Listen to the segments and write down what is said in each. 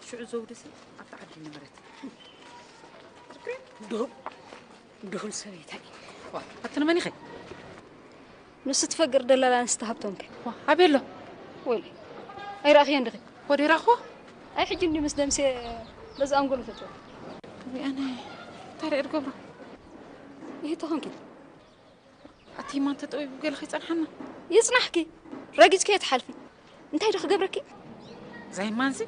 ሽዑ ዘውድሲ ኣብቲ ዓዲ ነበረት። ድኹል፣ ድኹል ሰበይታይ። ዋ፣ ኣቲ ንመን ኢኸ? ንሱ ትፈግር ደላላ ኣንስቲ ሃብቶም ከ? ዋ፣ ኣበይ ኣሎ? ወይለ፣ ኣይረኣኽዮን ዲኺ? ወደ ራኹ? ኣይ፣ ሕጂ እንዲ ምስ ደምሴ በዚ ኣንጎሎ ተጨወ። ኣነ እንታይ ርኤ ድገብሮ? ይሄ ተኾንኪ። ኣቲ ማን ተጠዊቡ ገለ ከይጸንሓና? ይጽናሕኪ። ረጊጽኪ ትሓልፊ። እንታይ ዶ ክገብረኪ? ዛይማንሲ?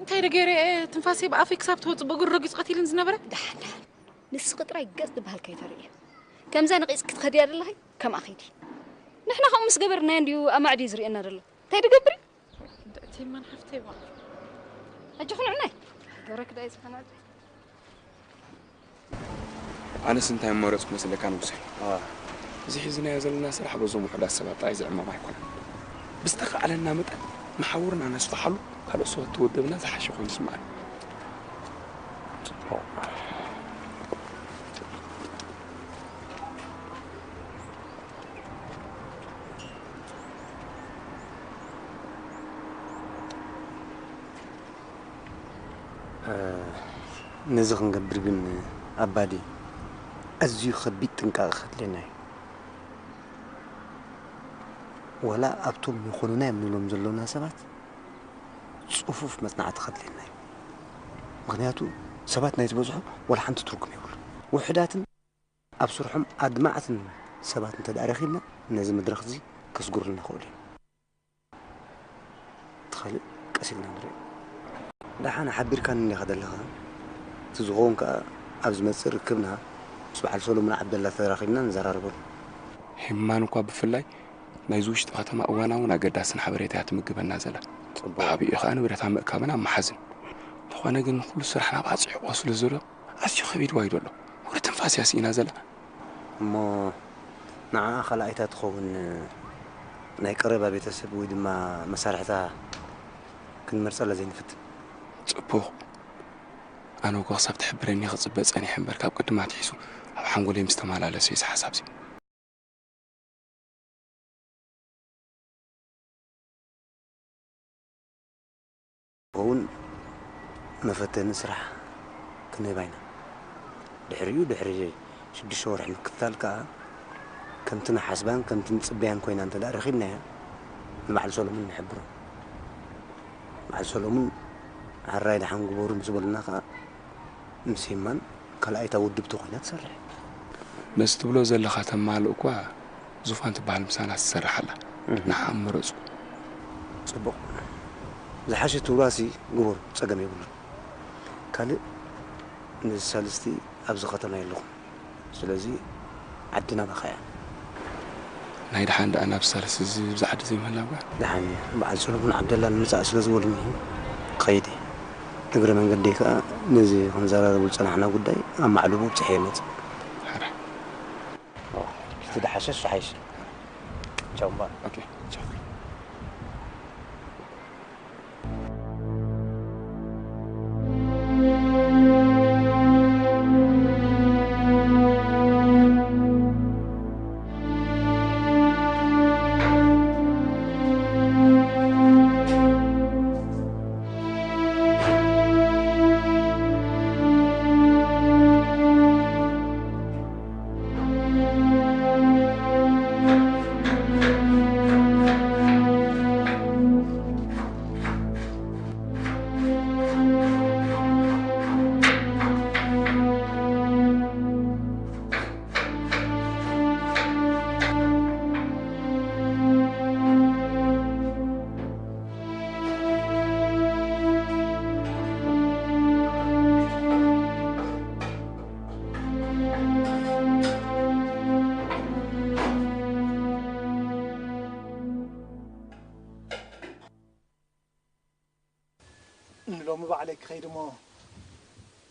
እንታይ ዶ ገይረ እየ ትንፋሰይ ብኣፈይ ክሳብ ትወጽእ ብእግሩ ረጊጹ ቀቲልን ዝነበረ? ደሓን፣ ደሓን። ንስኺ ጥራይ ገጽ ዝበሃል ከይተርእዮ። ከምዛ ነቒጽ ክትኸድያ ደለኺ? ከምኣ ኺዲ። ንሕና ከምኡ ምስ ገበርናዮ እንድዩ ኣማዕድዩ ዝርእየና ዘሎ። እንታይ ትገብሪ? እንድዕቲ ማን ሓፍተይ ዋ። ኣጆኺ ንዕናይ። ገረክ ዳይ ዝኸናል። ኣነስ እንታይ መረጽኩ መስለካ ንጉሰይ? ኣዋ። እዚ ሒዝናዮ ዘለና ስራሕ በዞም ውሑዳት ሰባት ጥራይ ዝዕመም ኣይኮነን። ብዝተኻእለና መጠን ንሓውርና ነስፍሓሉ፣ ካልኦት ሰባት ተወደብና ዝሓሸ ኮይኑ ይስምዓኒ። ጽቡቕ። እ፣ ነዚ ክንገብር ግን ኣባዲ ኣዝዩ ከቢድ ጥንቃቐ ከድልየና እዩ። ዋላ ኣብቶም ይኾኑና እዮም ንብሎም ዘሎና ሰባት ጽፉፍ መጽናዕቲ ከድልየና እዩ። ምኽንያቱ ሰባት ናይ ዝበዝሑ ዋላ ሓንቲ ትርጉም የብሉ። ውሑዳትን ኣብ ስርሖም ኣድማዕትን ሰባት እንተ ደኣ ረኺብና ነዚ መድረኽ እዚ ከስጉሩልና ይኽእሉ እዮም። እቲ ካልእ ቀስ ኢልና ንሪኦ። ደሓን ሓቢርካኒ እንዲኻ ዘለኻ። እቲ ዝኸውን ከኣ ኣብ ዝመጽእ ርክብና ምስ በዓል ሰሎሙን ዓብደላ ተራኺብና ንዘራረበሉ። ሄማን እኳ ብፍላይ ናይዚ ውሽጢ ከተማ እዋናውን ኣገዳስን ሓበሬታ እያ ትምግበና ዘላ። ጽቡቕ። ብዓቢኡ ከኣ ንብረት ኣብ ምእካብን ኣብ ምሓዝን። እንተኾነ ግን ኩሉ ስራሕ ናብ ኣጽዒቑዎ ስለ ዘሎ ኣዝዩ ከቢድዋ እዩ ዘሎ። ወረ ትንፋስ እያ ስኢና ዘላ። እሞ ንዓኣ ካልኣይታ ትኸውን ናይ ቀረባ ቤተሰብ ወይ ድማ መሳርሕታ ክንመርጸላ ዘይንፍትን? ጽቡቕ። ኣነ እኮ ክሳብ ትሕብረኒ ክጽበ ጸኒሐ እምበር ካብ ቅድም ኣትሒዙ ኣብ ሓንጎለይ ምስ ተመላለሰ እዩ እዚ ሓሳብዚ። እውን መፈተኒ ስራሕ ክንህባ ኢና። ድሕሪኡ ድሕሪ ሽዱሽተ ወርሒ ምክትታል ከኣ ከምቲ ንሓስባን ከምቲ ንጽበያን ኮይና እንተ ደኣ ረኺብናያ ንበዓል ሰሎሙን ንሕብሮ። በዓል ሰሎሙን ሕራይ ደሓን ግበሩ ምስ በሉና ከኣ ምስ ሄማን ካልኣይታ ውድብቲ ኮይና ትሰርሕ። ነዚ ትብሎ ዘለኻ ተማልእ እኳ ዙፋን ትበሃል ምሳና ትሰርሕ ኣላ። እህ። ንዓ ምረጹ። ጽቡቕ። ዝሓሸ ትብሉዋሲ ግበሩ፣ ጸገም የብሉን። ካልእ ነዚ ሳልስቲ ኣብዚ ከተማ የለኹን። ስለዚ ዓዲ ናባኻ እያ። ናይ ደሓን ደኣ ናብ ሳልስቲ እዚ ኣብዚ ዓዲ ዘይምህላው እያ። ደሓን እዩ። በዓል ሰለሙን ዓብደላ ንምጻእ ስለ ዝበሉኒ ክኸይድ እየ። እግረ መንገደይ ከኣ ነዚ ክንዘራረበሉ ዝጸናሕና ጉዳይ ኣብ ማዕልቡ ኣብጺሐ እየ መጽእ። ሕራይ። እቲ ደሓሸ እሱ ሓይሽ። ቻው እምበኣር። ኦኬ፣ ቻው። ንሎሚ ባዕለይ ክኸይድ እሞ፣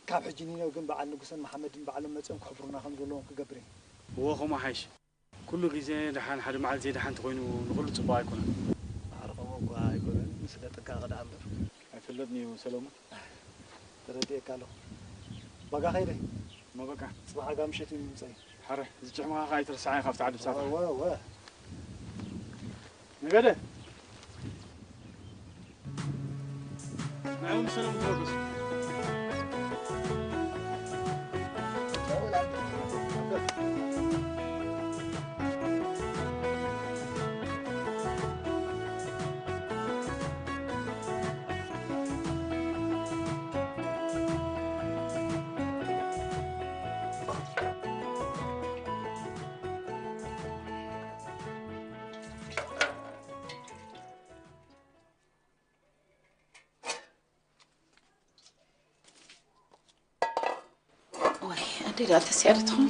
ካብ ሕጂ ንነገ ግን በዓል ንጉሰን መሓመድን ባዕሎም መጺኦም ክሕብሩና ከም ዘለዎም ክገብር እየ። እወ፣ ከምኡ ሓይሽ። ኩሉ ግዜ ደሓን፣ ሓደ መዓልቲ ደሓን እንተኾይኑ ንኹሉ ጽቡቕ ኣይኮነን። ማዕረ ከምኡ እኳ ኣይኮነን፣ ስለ ጥንቃቐ ደኣ እምበር። ኣይፍለጥን እዩ ሰለሙን። ተረዲኤካ ኣለኹ። ባጋ ኸይደ። እሞ በቃ። ጽባሕ ኣጋ ምሸት እዩ ምምጸይ። ሓረ፣ እዚ ጭሕምኻ ኸኣ ኣይትርስዓዮ ካብቲ ዓዲ ብሳታ። እወ፣ እወ። ነገደ። ንዕኦም ሰላም ትመልሱ። ወይ ኣደ ደኣ ተስያ ዶ ትኾን?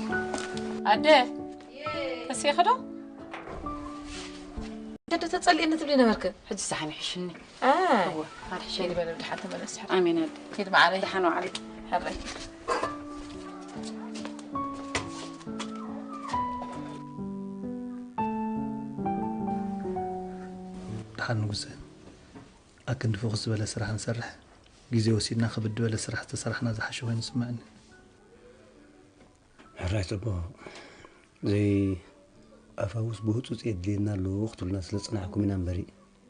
ኣደ ተስኢኺ ዶ? ኣደ ተጸሊእኒ ትብሊ ነበርክ? ሕጂ ሳሕኒ ሕሽኒ። ኣይ። እወ፣ ኣደ ሕሸኒ። ከይዲ በለ ብድሓን ተመለስ። ኣሜን ኣደ። ከይዲ መዓረይ። ደሓን ዋዕሊ። ሕረይ። ደሓን ንጉሰ። ኣክንዲ ፍኹስ ዝበለ ስራሕ ንሰርሕ፣ ግዜ ወሲድና ክብድ ዝበለ ስራሕ ዝተሰራሕና ዝሓሸ ኮይኑ ይስምዐኒ። ሕራይ ጽቡቕ። ዘይ ኣፋውስ ብህጹጽ የድልየና ኣሎ ክትብሉና ስለ ዝጸናሕኩም ኢና እምበሪ፣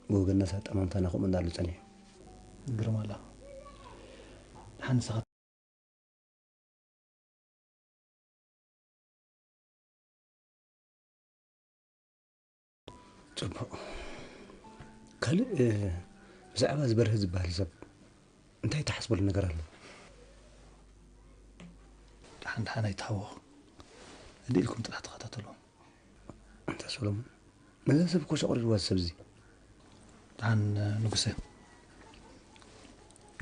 ብወገንናስ ኣጠማምታና ከምኡ እንዳሉ ጸኒሑ። ግርም ኣላ። ደሓን ንስኻ ጽቡቕ። ካልእ፣ እ፣ ብዛዕባ እዚ በርሀ ዝበሃል ሰብ እንታይ ትሓስበሉ ነገር ኣሎ? ደሓን ደሓን ኣይትሃወኹ። ህድእ ኢልኩም ጥራሕ ተኸታተልዎም። ኣንታ ሰሎሞን፣ ነዛ ሰብ እኮ ሸቑሪርዋ እዚ ሰብ እዚ። ደሓን ንጉሰ፣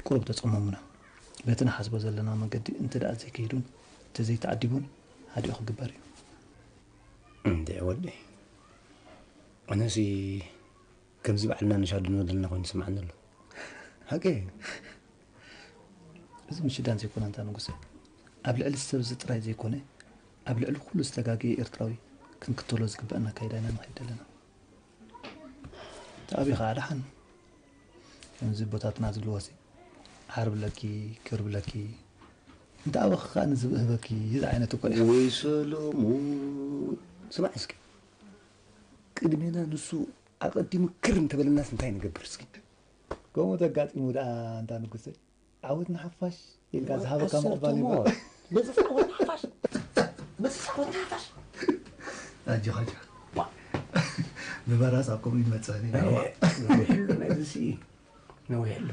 ቁሩብ ተጸመሙና። በቲ ንሓስቦ ዘለና መገዲ እንተ ደኣ ዘይከይዱን እንተ ዘይተዓዲቡን ሃዲኡ ክግበር እዩ። እንዴ ወደይ፣ ኣነሲ ከምዚ ባዕልና ንሻድኖ ዘለና ኮይኑ ይስምዓኒ ኣሎ። ሓቂ። እዚ ምሽዳን ዘይኮነ ኣንታ ንጉሰ፣ ኣብ ልዕሊ ሰብ እዚ ጥራይ ዘይኮነ፣ ኣብ ልዕሊ ኩሉ ዝተጋግየ ኤርትራዊ ክንክተሎ ዝግበኣና ኣካይዳ ኢና ንኸይድ ዘለና። ተኣቢኻ ደሓን። ከምዚ ኣቦታትና ዝብልዎሲ፣ ዓርቢ ለኪ፣ ክርቢ ለኪ፣ እንተ ኣበኺ ከኣ ንዝብኢ ህበኪ ዝዓይነቱ እኮ እዩ። ወይ ሰሎሙን፣ ስማዕ እስኪ። ቅድሜና ንሱ ኣቐዲሙ ክር እንተበለናስ እንታይ ንገብር እስኪ? ከምኡ ተጋጢሙ ደኣ ኣንታ ንጉሰይ፣ ዓወት ንሓፋሽ ኢልካ ዝሃበካ ምቕባል ይበል። መጽስ ዓወት ንሓፋሽ። መጽስ ዓወት ንሓፋሽ። ኣጆኻ፣ ኣጆኻ። ብበራስ ኣብ ከምኡ ይመጽእኒ። ነዊሕ ኣሎ ናይዚ ሲ፣ ነዊሕ ኣሎ።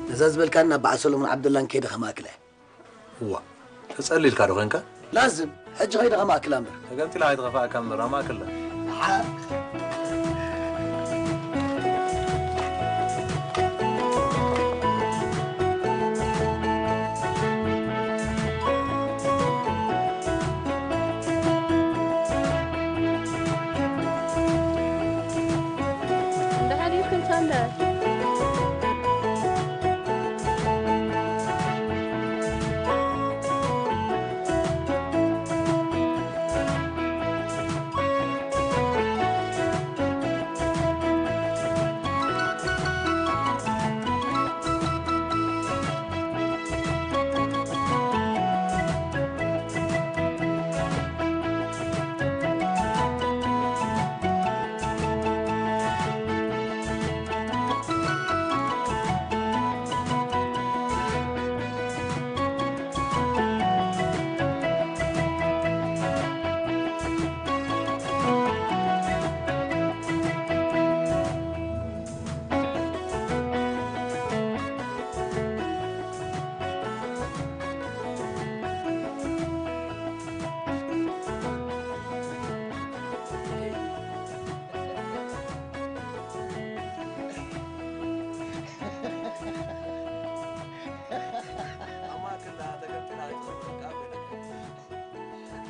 ነዛ ዝበልካና በዓል ሰሎሞን ዓብደላን ከይደ ከማእክለ። እዋ፣ ተጸሊልካ ዶ ኾንካ? ላዝም፣ ሕጂ ኸይደ ከማእክላ እምበር። ተገምጢላ ኣይትኸፍኣካ እምበር፣ ኣማእክላ። ሓ- ደሓን ኢልኩም ሳንዳር?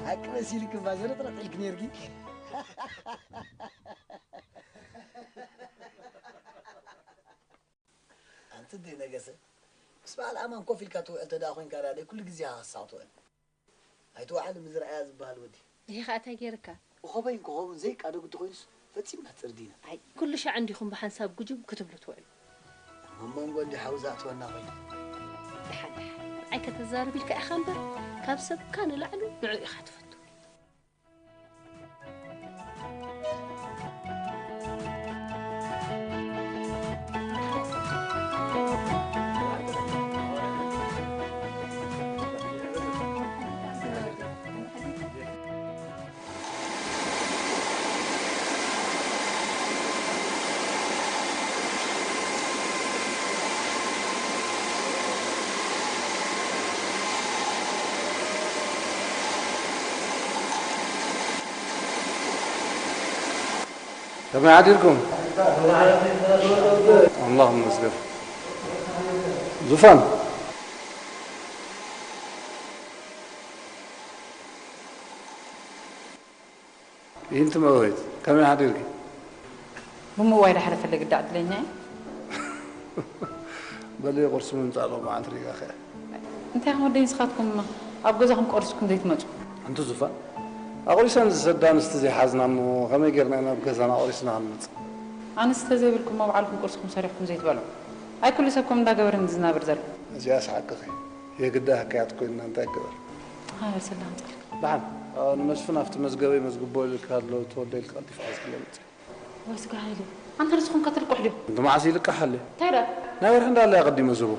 ሓቂ መሲልኪ እባ ዝርጥርጥ ኢልኪ ነይርኪ። ኣንቲ ደይ ነገሰ፣ ምስ በዓል ኣማን ኮፍ ኢልካ ትውዕል ተደኣ ኮይንካ ደኣ ደይ ኩሉ ግዜ ኢኻ ክሳቕ ትውዕል? ኣይትውዓል ምዝርኣያ ዝበሃል ወዲ። ይሄ ኸኣ እንታይ ገይርካ? እኾበይን ክኸውን ዘይቃደጉ እንተኾይኑስ ፈጺምና ትጽርዲና። ኣይ፣ ኩሉ ሻዕ እንዲኹም ብሓንሳብ ጉጅም ክትብሉ ትውዕሉ። ኣብ መንጎ እንዲ ሓው ዝኣትወና ኮይኑ። ደሓን፣ ደሓን። ንዓይ ከተዛርብ ኢልካ ኢኻ እምበር፣ ካብ ሰብካ ንላዕሊ ንዑ ኢኻ ትፈቱ። ከመይ ሓዲርኩም? ኣምላኽ ይመስገን። ዙፋን። ይህንቲ መወይት፣ ከመይ ሓዲርኪ? ብምዋይ ዳሕረ ፈለግ ዳ ዕድለኛ እየ። በሊ ቁርሲ ምምጻእ ሎማዓንቲ ሪጋኸ። እንታይ ከም ወደይ ንስኻትኩም ኣብ ገዛኹም ቆሪስኩም ዘይትመጹ? ኣንቲ ዙፋን፣ ኣቑሪሰን ዝሰዳ ኣንስቲ ዘይሓዝና እሞ ከመይ ጌርና ኢና ኣብ ገዛና ኣቑሪስና ክንመጽእ? ኣንስቲ ተዘይብልኩም ኣብ ባዕልኩም ቁርስኩም ሰሪሕኩም ዘይትበልዑ? ኣይ ኩሉ ሰብ ከም እንዳገበረ ዝናብር ዘሎ። እዚኣስ ሓቅኺ። የግዳ ህካያት ኮይንና እንታይ ክገበር? ሃበር ሰላም ጻልክ። ደሓን፣ ኣ፣ ንመስፍን ኣብቲ መዝገበይ መዝግቦ ኢልካ ኣሎ፣ ተወልደ ኢልካ ቀልጢፍካ ሒዝክለይ መጽእ። ወይ ስጋ ሃይለ፣ ኣንተ ንስኹም ከትልቁሕ ድዩ? እንተ መዓስ ይልቃሕ ኣለ? እንታይ ደኣ? ናይ ወርሒ እንዳለ ኣቐዲመ ዝህቦ።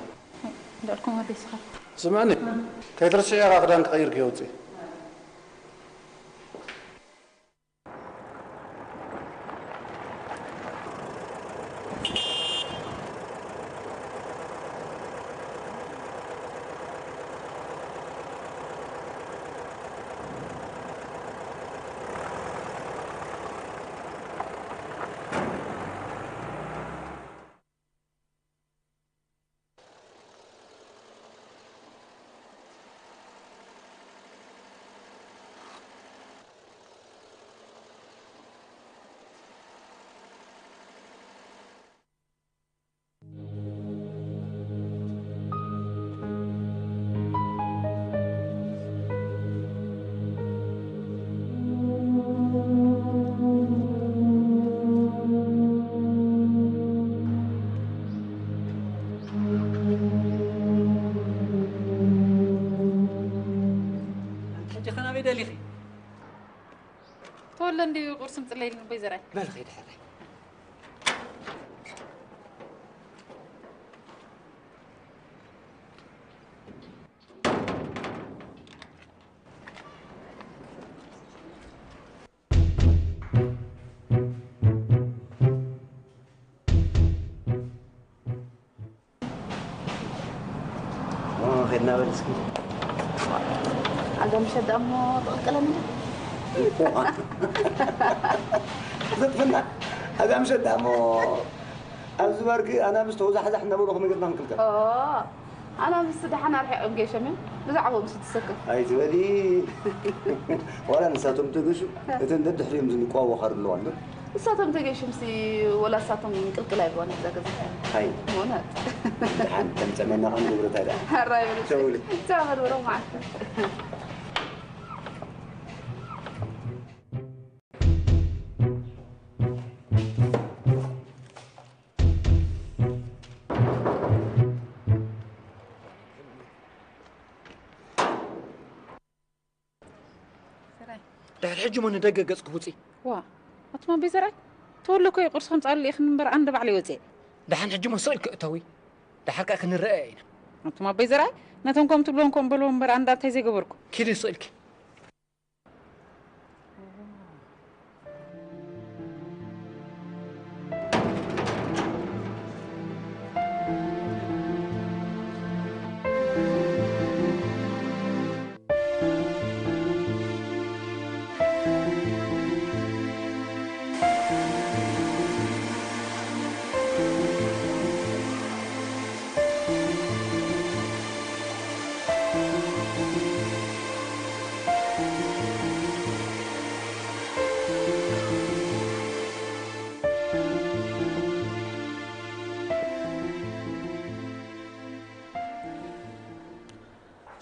እንዳልኩም ወደይ ስኻ። ስምዕኒ፣ ከይትርስዕ ኢኻ ክዳን ክቐይር ክየውፅእ። ሕጂ ኸ ናበይ ደሊኺ? ተወለ እንድዩ ቁርሲ ምጽለይ ኢሉ ንቦይ ዘርኣይ። በል ኸይድ ሕራይ። ኦ፣ ኸድና በል እስኪ። ኣዛ ምሸት ደኣ እሞ ትቕልቀለኒ ዶ? ዘጥፍና። ኣዛ ምሸት ደኣ እሞ ኣብዚ ባርኪ ኣናብስ ተወዛሕዛሕ እናበሉ ከመይ ጌርና ክንክልከል? ኦ፣ ኣናብስ ደሓን ኣርሒቖም ገይሾም እዮም። ብዛዕባኦም ሲ ትሰከፍ። ኣይትበሊ። ዋላ ንሳቶም ተገሹ፣ እተን ደድሕሪኦም ዝንቋወ ካር ኣለዋ እንዶ። ንሳቶም ተገይሾምሲ ወላ ንሳቶም ቅልቅል ኣይብልዋን እዛ ገዛ። ሃይ። ብእውነት። ደሓን ተምጸመና ኸም ንብረታ ደኣ። ሕራይ በሉ። ቻው በሉ። ቻው በሉ፣ ብሩኽ መዓልቲ። ስራይ። ድሕሪ ሕጂ እሞ ንደገ ገጽኪ ውጺ። ዋ፣ ኣቱም ኣቦይ ዘርኣይ፣ ተወለ እኮ እዩ ቁርሲ ከምጽኣሉ ኢኽን እምበር ኣነ ባዕለይ ወጽየ። ደሓን ሕጂ እሞ ስቕ ኢልኪ እተዊ። ደሓር ከኣ ክንረኣየ ኢና። ኣቱም ኣቦይ ዘርኣይ፣ ነቶም ከም ትብልዎም ከም በልዎም እምበር ኣነ እንታይ ዘይገበርኩ። ኪዲ ስቕ ኢልኪ።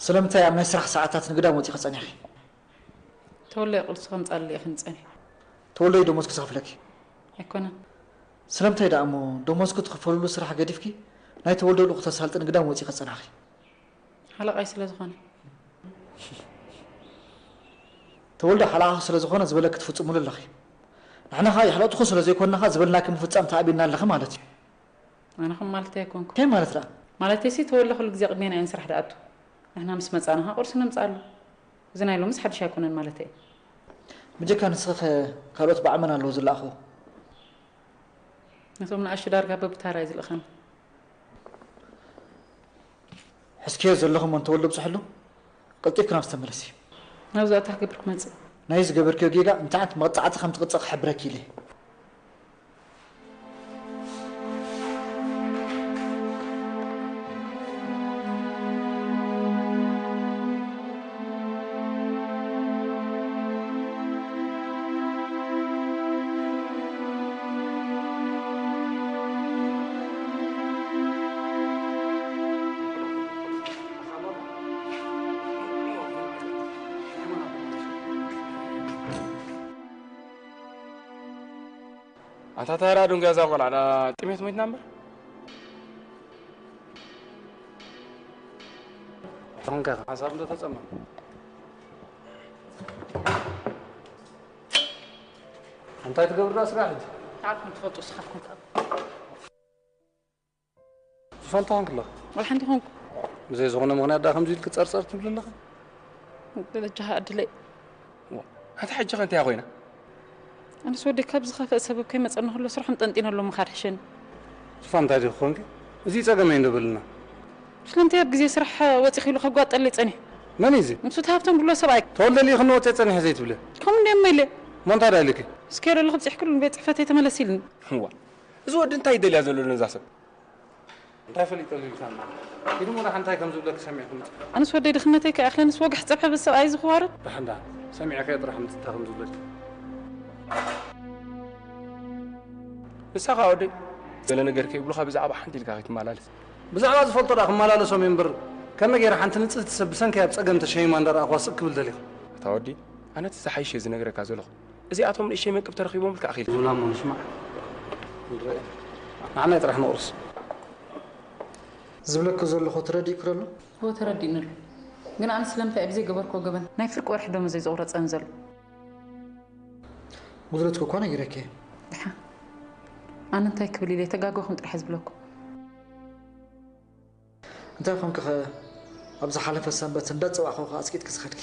ስለምንታይ ኣብ ናይ ስራሕ ሰዓታት ንግዳም ወጺኺ ጸኒሕኺ? ተወልደ ቁርሲ ከምጻሉ ኢኺ ንጸኒሑ። ተወልደ እዩ ደሞዝኪ ዝኸፍለኪ? ኣይኮነን። ስለምንታይ ደኣ እሞ ደሞዝኪ ትኽፈልሉ ስራሕ ገዲፍኪ ናይ ተወልደ ልኡኽ ተሳልጢ ንግዳም ወጺኺ ዝጸናሕኺ? ሓለቓይ ስለ ዝኾነ። ተወልደ ሓለቓኺ ስለ ዝኾነ ዝበለኪ ትፍጽምሉ ኣለኺ። ንሕና ኸኣ የሕለቕትኹ ስለ ዘይኮንና ኸኣ ዝበልናኪ ምፍጻም ተኣቢና ኣለኺ ማለት እዩ። ኣነ ኸም ማለተይ ኣይኮንኩ። እንታይ ማለት ደኣ? ማለተይሲ ተወልደ ኩሉ ግዜ ቅድሜና እዩ ንስራሕ ድኣቱ። ንሕና ምስ መጻና ኸኣ ቁርሲ ነምጽኣሉ። እዚ ናይ ሎምስ ሓድሽ ኣይኮነን ማለተይ እዩ። ብጀካ ንስኺ ኸ ካልኦት በዓል መን ኣለዉ ዝለኣኽዎ? ነቶም ንኣሽቱ ዳርጋ በብታራ እዩ ዝልእኸኒ። ሕዝክዮ ዘለኹም እንተወልዶ ብጽሕሉ፣ ቀልጢፍኪ ናብ ዝተመለሲ። ናብዚ ኣታ ክገብር ክመጽእ። ናይ ዝገበርክዮ ጌጋ እንታይ ዓይነት መቕጻዕቲ ከም ትቕጻ ክሕብረኪ ኢለ። ኣታ ታራ ዱንጋ እዛ ቆልዓ ጥሜት ሞይትና እምበር። ተኾንካ ኢኻ። ሓሳብ እንዶ ተጸማ። እንታይ ትገብር ዳ ስራሕ ሕጂ? ንዓኹም ትፈልጡ፣ ንስኻትኩም ትኣብ። ዝፋንታ ኾንክላ? ወላ ሓንቲ ኾንኩ። ብዘይ ዝኾነ ምኽንያት ዳ ከምዚ ኢልክ ጸርጸር ትብል ኣለኻ? በጃኻ ዕድለይ። ዋ፣ ኣታ ሕጂ ከ እንታይ ኮይና? ኣነስ ወደይ ካብ ዝኸፍአ ሰበብ ከይመጸኒ ከሎ ስርሖም ጠንጢነሎም ምኻድ ሕሸኒ። ዝፋንታ ዲኹ ኾንኪ? እዚ ጸገመይ እንዶ በልና። ስለምንታይ ኣብ ግዜ ስራሕ ወጺኺ ኢሉ ከጓጠለይ ጸኒሑ? መን እዩ እዚ? ንሱ እቲ ሃብቶም ብሎ ሰብኣይ። ተወልደ ልኢኽኒ ወጺአ ጸኒሐ ዘይትብለ? ከምኡ እንደ እሞ ኢለ። እሞ እንታይ ደኣ ኢሉኪ? እስከ የለሉ ክብጽሕክሉ ንቤት ጽሕፈተይ ተመለስ ኢልኒ። እዋ፣ እዚ ወዲ እንታይ ይደልያ ዘሎ ነዛ ሰብ? እንታይ ፈሊጠሉ ኢልካ እሞ? ኢዱ እሞ ደሓን እንታይ ከም ዝብለኪ ሰሚዕኩ ምጽእ። ኣነስ ወደይ ድኽነተይ ከይኣኽለንስ ወግሕ ጸብሐ በዚ ሰብኣይ እዚ ክዋረድ? ደሓን ደሓን ሰሚዐ ከየ ጥራሕ ምጽእ እንታይ ከም ዝብለኪ። ንሳ ኸኣ ወደይ ገለ ነገር ከይብሉኻ ብዛዕባ ሓንቲ ኢልካ ከይትመላለስ። ብዛዕባ ዝፈልጦ ደኣ ክመላለሶም እየ እምበር፣ ከመይ ገይረ ሓንቲ ንጽህቲ ሰብ ብሰንኪ ኣብ ጸገም ተሸይማ እንዳረኣኹዋ ስቕ ክብል ደሊኻ? ኣታ ወዲ፣ ኣነ እቲ ዝሓይሽ እየ ዝነግረካ ዘለኹ። እዚኣቶም ንእሽተይ መንቅብ ተረኺቦም ኢልካ ኣኺል። ዝብላ እሞ ንስማዕ። ንረኣይ። ንዓናይ ጥራሕ ንቑርስ። ዝብለኪ ዘለኹ ተረዲእኪ ዶ ኣሎ? እወ፣ ተረዲእኒ ኣሎ። ግን ኣነ ስለምንታይ ኣብ ዘይገበርክዎ ገበን ናይ ፍርቂ ወርሒ ደሞዘይ ዝቑረጸኒ ዘሎ? ጉድለትኪ እኳ ነጊረኪ እየ። ደሓን። ኣነ እንታይ ክብል ኢለ ተጋገኹም ጥራሕ ዝብለኩም። እንታይ ኮንኪ ኸ ኣብ ዝሓለፈ ሰንበት እንዳጸዋዕኹ ኸ ኣጽቂጥኪ ዝኸድኪ?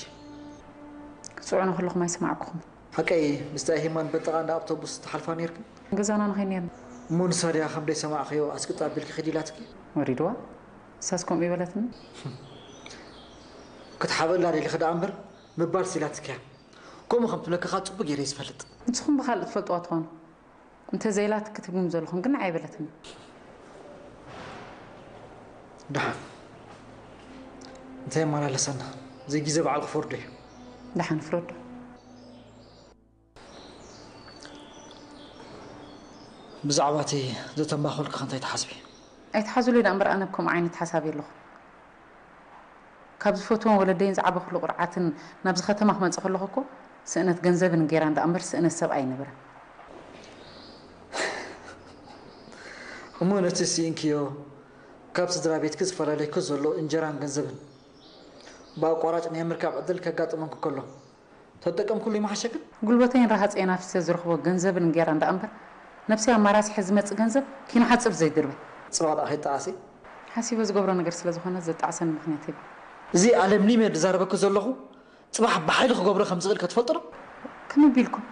ክትጽውዑኒ ከለኹም ኣይሰማዕኩኹም። ሓቀይ ምስቲ ኣሂማን በጠቓ እንዳ ኣውቶቡስ ትሓልፋ ኔርክን? ገዛና ንኸይድ ኔርና። እሞ ንሳ ድያ ከም ደይሰማዕኽዮ ኣስቅጥ ኣቢልኪ ኺድ ኢላትኪ? ወሪድዋ? ንሳስ ከምኡ ይበለትኒ? ክትሓብእላ ደሊኺ ደኣ እምበር ምባልስ ኢላትኪ እያ። ከምኡ ከም ትብለኪ ኸኣ ጽቡቕ ገይረ እየ ዝፈልጥ። ንስኹም ብኻልእ ትፈልጥዋ ትኾኑ። እንተ ዘይላትኪ ትብሉኒ ዘለኹም ግን ንዓይ ኣይበለትኒ። ደሓን። እንታይ የመላለሰና? እዚ ግዜ በዓል ክፈርዶ እዩ። ደሓን ፍረዶ። ብዛዕባ እቲ ዘተማኸልኩ እንታይ ትሓስቢ? ኣይትሓዙለይ ደኣ እምበር ኣነ ብከምኡ ዓይነት ሓሳብ የለኹ። ካብ ዝፈትዎም ወለደይን ዝዓበኹሉ ቁርዓትን ናብዚ ከተማ ክመጽእ ከለኹ እኮ ስእነት ገንዘብን እንጌራን ደኣ እምበር ስእነት ሰብ ኣይነበረን። እሞ ነቲ ስኢንክዮ ካብ ስድራ ቤትኪ ዝፈላለየኪ ዘሎ እንጀራን ገንዘብን ብኣቋራጭ ናይ ምርካብ ዕድል ከጋጥመኪ ከሎ ተጠቀምኩሉ ይመሓሸክን? ጉልበተይን ረሃፀይን ኣፍሲሰ ዝረኽቦ ገንዘብን እንጌራን ደኣ እምበር ነብሰይ ኣማራሲሐ ዝመፅእ ገንዘብ ኪኖ ሓፅብ ዘይድርበ። ፅባሕ ደኣ ከይጠዓሲ? ሓሲበ ዝገብሮ ነገር ስለ ዝኾነ ዘጣዕሰኒ ምኽንያት የብሉን። እዚ ኣለም ኒሜር ዝዛረበኪ ዘለኹ ፅባሕ ብሓይሊ ክገብሮ ከም ዝኽእል ከ ትፈልጢ ዶ? ከመይ ቢልኩም?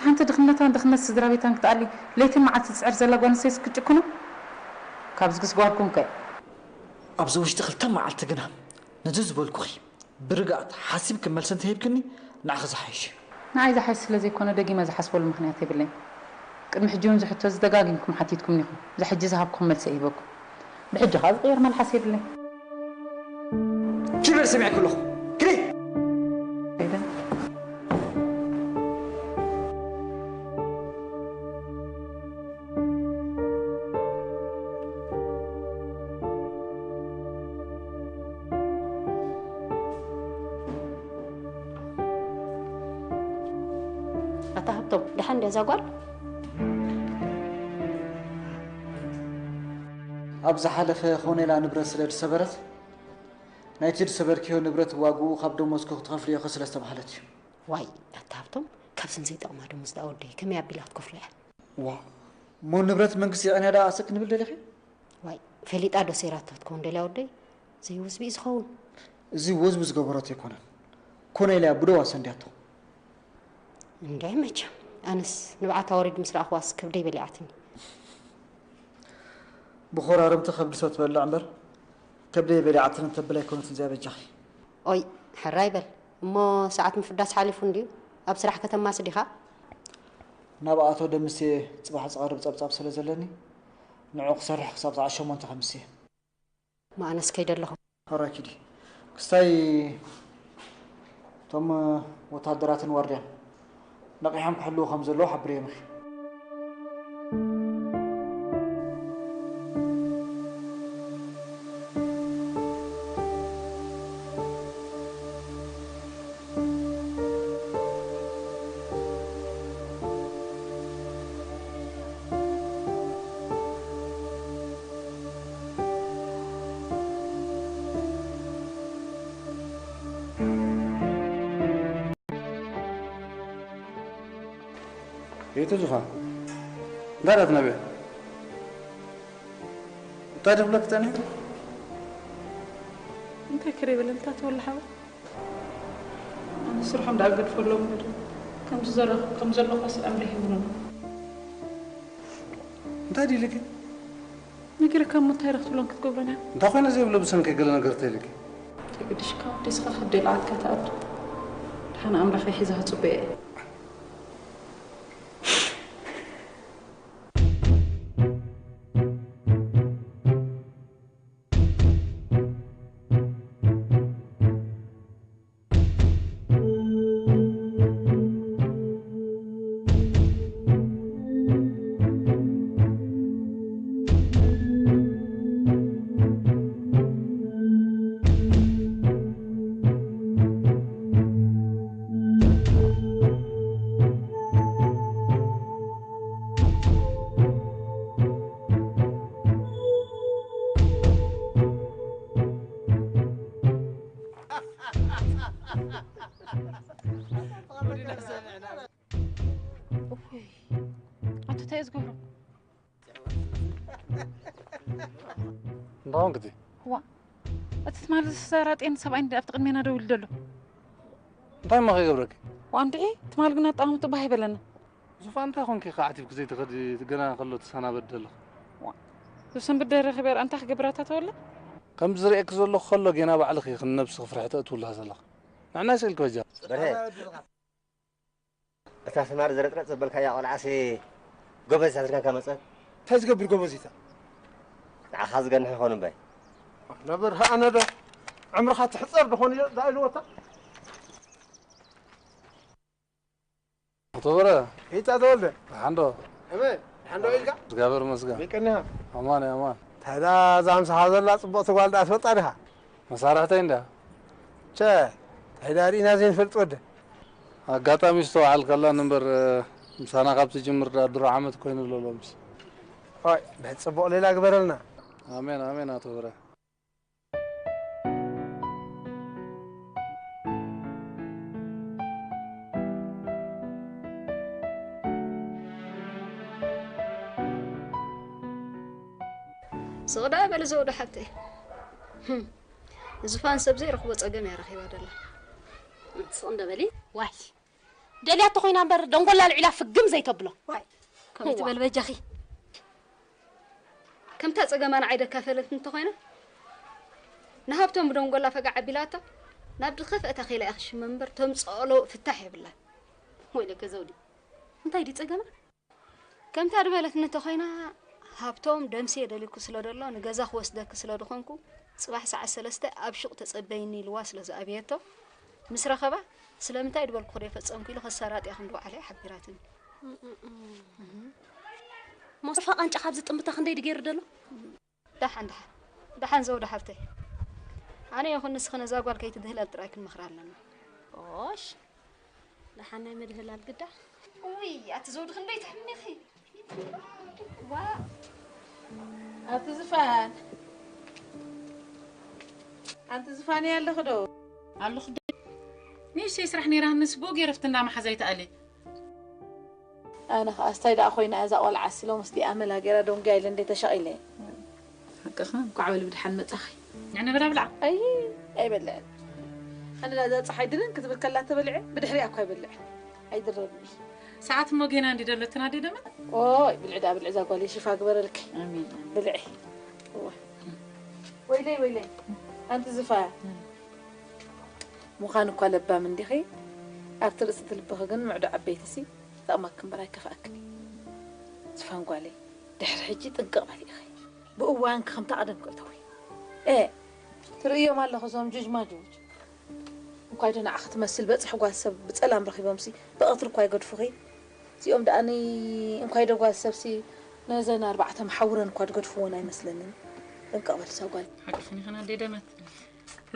ሓንቲ ድኽነታን ድኽነት ስድራ ቤታን ክትኣሊ ለይትን መዓልቲ ትፅዕር ዘላ ጓል ኣንስተይቲ ክትጭክኑ? ካብዚ ግስ ጓልኩም ከ? ኣብዚ ውሽጢ ክልተ መዓልቲ ግና ነዚ ዝበልኩኺ ብርግኣት ሓሲብኪ መልሲ እንተሂብክኒ ንዓኺ ዝሓይሽ እዩ። ንዓይ ዝሓይሽ ስለ ዘይኮነ ደጊመ ዝሓስበሉ ምኽንያት የብለይን። ቅድሚ ሕጂ እውን እዚ ሕቶ እዚ ደጋጊምኩም ሓቲትኩምኒ ኢኹም። እዚ ሕጂ ዝሃብኩኹም መልሲ ኣይህበኩም። ብሕጂ ኸኣ ዝቕየር መልሓስ የብለይን። ኪድ በሊ ሰሚዐኪ ኣለኹ። ኪዲ! ከይደ። ኣታ ሃብቶም፣ ደሓን ድያ እዛ ጓል? ኣብ ዝሓለፈ ኮነ ኢላ ንብረት ስለ ዝሰበረት፣ ናይቲ ዝሰበርክዮ ንብረት ዋግኡ ካብ ደሞዝኪ ክትኸፍልዮ ኢኺ ስለ ዝተባህለት እዩ። ዋይ፣ ኣታ ሃብቶም፣ ካብዘን ዘይጠቕማ ደሞዝ ደኣ ወደይ ከመይ ኣቢላ ክትከፍሎ እያ? ዋ፣ እሞ ንብረት መንግስቲ የቐንያ ደኣ ኣሰ ክንብል ደሊኺ? ዋይ፣ ፈሊጣ ዶ ሰይራቶ ክትከውን ደልያ ወደይ? ዘይወዝቢ እዩ ዝኸውን። እዚ ወዝቢ ዝገበረቶ ኣይኮነን። ኮነ ኢላ እያ ብደዋ ሰንድያቶ። እንድዒ መቸም፣ ኣነስ ንብዓታ ወሪዱ ምስ ረኣኽዋስ ከብደይ በሊዓትኒ። ብኾራርምቲ ከብዲ ሰብ ትበልዕ እምበር፣ ከብደይ በሊዓትኒ ተብል ኣይኮነትን እዚኣ በጃኺ። ኦይ፣ ሕራይ በል። እሞ ሰዓት ምፍዳስ ሓሊፉ እንድዩ። ኣብ ስራሕ ከተማስ ዲኻ? ናብ ኣቶ ደምሴ ጽባሕ ዝቐርብ ጸብጻብ ስለ ዘለኒ፣ ንዕኡ ክሰርሕ ክሳብ ሰዓት ሸሞንተ ከምስየ። እሞ ኣነስ ከይደ ኣለኹ። ሕራይ ኪዲ። ክስታይ እቶም ወተሃደራትን ዋርድያን ነቒሖም ክሕልዉ ከም ዘለዉ ሓብርዮም ኢኺ። ቤተ ዙፋን እንታይ ዳትነብዕ እንታይ ድብለክ ጸኒሑ? እንታይ ክሪበለልታ ተወላ ሓወ ኣነ ስርሖም ዳኣ ገድፈሎም ነዶ ከም ዝዘረኹ ከም ዘለኹ ስኣም ደሂምኖም እንታይ ድልኪ? ነጊረካ እሞ እንታይ ኢኻ ክትብሎም ክትገብሮን እያ እንታይ ኮይነ ዘይብሎ ብሰንከይ ገለ ነገር ተይልኪ? ተግድሽካ ወዲስኻ ከደልዓልካ ትኣቱ ድሓን ኣምላኸይ ሒዛ ክጽበየ እየ ኣቶ እንታይ እዩ ዝገብሮ? እንታይ ኾንክቲ? ዋ እቲ ትማሊ ዝሰራጤን ሰብኣይ እንዲ ኣብቲ ቅድሜና ደው ኢሉ ዘሎ። እንታይ እሞ ከይገብረኪ? ዋ እንድዒ ትማሊ ግን ኣጠቓምጡ ባህ ይበለና። ዙፋን እንታይ ኾንኪ ኢኺ ዓቲብኪ ዘይትኸዲ ገና ከሎ ትሰናበዲ ዘለኺ? ዋ ዝሰንብድ ደረኺበ እንታይ ክገብር ኣታ ተወለ? ከምዚ ዝርእየኪ ዘለኹ ከሎ ጌና ባዕልኺ ኢኺ ንነብስኺ ፍርሒ ተእትውላ ዘለኺ። ንዕናይ ስኢልኪ በጃ። በርሀ እታ ትማሊ ዝረጥረጥ ዘበልካያ ቆልዓሲ ጎበዝ ኣድርጋካ መጸት። እንታይ ዝገብር ጎበዝ ኢታ? ንዓኻ ዝገንሕ ይኾን እምበይ። ነበር ኣነ ዶ ዕምርኻ ትሕጸር ድኾን እዮ ዳኢልወታ። ኣቶ በረ ኢታ ተወልደ ሓንዶ እመ ሓንዶ ኢልካ? ዝጋበር መስገን ይቀኒኻ ኣማን ኣማን። ታዳ ዛምሳኻ ዘላ ጽቡቕቲ ጓል ዳኣ ትፈልጣ ዲኻ? መሳርሕተይ እንድያ። ቸ እንታይ ዳኣ ርኢና ዘይንፈልጥ ወዲ። ኣጋጣሚ ዝተባሃልካላን እምበር ምሳና ካብ ትጅምር ድኣ ድሮ ዓመት ኮይኑ ኣሎ ሎምስ። ዋይ ብሕጂ ጽቡቕ ሌላ ግበረልና። ኣሜን ኣሜን ኣቶ ብረ። ስቕ ደኣ በሊ ዘውዲ ሓብተይ። ዝፋን ሰብ ዘይረኽቦ ጸገም እያ ረኺባ ደላ። ስቕ እንዶ በሊ ዋይ ደልያቶ ኮይና እምበር ደንጎላ ኣልዒላ ፍግም ዘይተብሎ። ዋይ ከምኡ ትበል በጃኺ። ከምታ ጸገማ ንዓይ ደካፈለት እንተኾይና ንሃብቶም ብደንጎላ ፈጋዕ ኣቢላቶ ናብ ድኸፍአ ታኼላ እያ ክሽመም እምበር ተምጽኦ ለውጥ ፍታሕ የብላን። ወይለከ ዘውዲ እንታይ ድዩ ጸገማ? ከምታ ድበለትኒ ተኾይና ሃብቶም ደምስየ ደልዩኪ ስለደሎ ንገዛ ክወስደኪ ስለድኾንኩ ጽባሕ ሰዓት ሰለስተ ኣብ ሹቕ ተጸበይኒ ኢልዋ ስለዝኣበየቶ ምስ ረኸባ ስለምንታይ ድበልኩኺ ደይፈጸምኩ ኢሉ ከሳራጥያ ከምዝወዓለ እያ ሓቢራትኒ። ሞስፋ ቃንጫ ካብዚ ጥምብታ ክንደይ ድገይሩ ደሎ? ደሓን ደሓን ደሓን ዘውዲ ሓብተይ ኣነ ይኹን ንስኺ ነዛ ጓል ከይትድህለል ጥራይ ክንመኽራ ኣለና። ኦሽ ደሓን ናይ ምድህላል ግዳ። ውይ ኣቲ ዘውዲ ክንደይ ትሕምኒ ኢኺ። ዋ ኣቲ ዝፋን ኣንቲ ዝፋን ኣለኺ ዶ? ኣለኹ ዶ? ንእሽተይ ስራሕ ነይራትንስ ብኡ ገይረ ፍትና መሓዛይ ትኣሊ። ኣነ ኸኣ ስታይ ደኣ ኮይና እዛ ቆልዓ ሲሎም ምስቲ ኣመላ ገይራ ደንጉያ ኢለ እንደ ተሻቒለ። ሓቅኻ እንኳዕ በሊ ብድሓን መጻኺ። ንዕነ በላ ብልዓ። ኣይ ኣይበልዕን። ኣነ ዳ እዛ ጸሓይ ድንን ክትብል ከላ ተበልዐ ብድሕሪኣ እኳ ኣይበልዕን። ኣይድረብኒ። ሰዓት እሞ ጌና እንዲ ደሎ ትናዲ ደመ። ኦይ ብልዒ ዳ ብልዒ እዛ ጓል ሽፋ ግበረልኪ። ኣሜን። ብልዒ። እዋ። ወይለይ ወይለይ። ኣንቲ ዝፋያ። ምዃን እኳ ለባም እንዲኺ ኣብቲ ርእሲ ትልብኺ ግን ምዕዶ ዓበይትሲ። ተቕማክ እምበር ኣይከፍኣክን እዩ። ዝፋን ጓለይ፣ ድሕሪ ሕጂ ጥንቅቕ በሊ ኢኺ። ብእዋን ከምታ ቀደም ክእተዊ። ኤ፣ ትርእዮም ኣለኹ እዞም ጁጅማጁጅ። እንኳይ ዶ ንዓኺ ትመስል በጽሒ ጓል ሰብ ብጸላም ረኺቦምሲ ብቐትሪ እኳ ይገድፉኺ። እዚኦም ደኣኒ እንኳይ ዶ ጓል ሰብሲ ነዘን ኣርባዕተ መሓውረን እኳ ዝገድፍወን ኣይመስለንን። ጥንቅቕ በሊ እዛ ጓል። ሓቅኽን ኢኽን ኣደይ ደመት።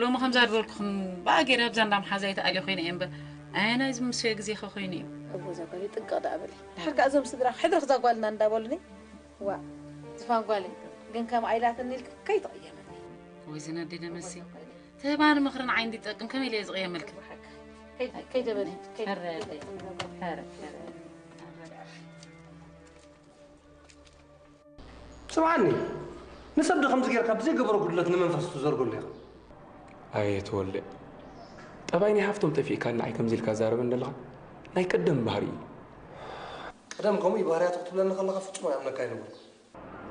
ሎሚ ከምዛ ዝበልኩኽን ብኣገይረ ኣብዛ እንዳ መሓዛይ ተኣልየ ኮይነ እየ እምበር ኣየናይ ዝምስዮ ግዜኸ ኮይኑ እዩ። እወ እዛ ጓለይ ጥንቅቕ ደኣ በሊ። ድሓር ከኣ እዞም ስድራኺ ሕድሪ ክዛ ጓልና እንዳበሉኒ ዋእ ዝፋን ጓለይ ግን ከምኣ ኢላትኒ ኢልኪ ከይትቕየምኒ። እወ እዘን ኣደይ ደመሲ ትህባኒ ምኽሪ ንዓይ እንዲጠቅም ከመይ ኢለ እየ ዝቕየመልክን። ከይደ በሊ። ከይደ በሊ። ስምዓኒ፣ ንሰብ ዶ ከምዚ ጌርካ ብዘይገበሮ ጉድለት ንመንፈስ ትዘርገሉ ኢኻ? ኣየ ተወልደ፣ ጠባይ ናይ ሃፍቶም ጠፊእካ ንዓይ ከምዚ ኢልካ ዛረበን ዘለኻ? ናይ ቀደም ባህሪ እዩ። ቀደም ከምኡ እዩ ባህርያቱ ክትብለኒ ከለኻ ፍጹም ኣይኣምነካ ኣይነበርኩ።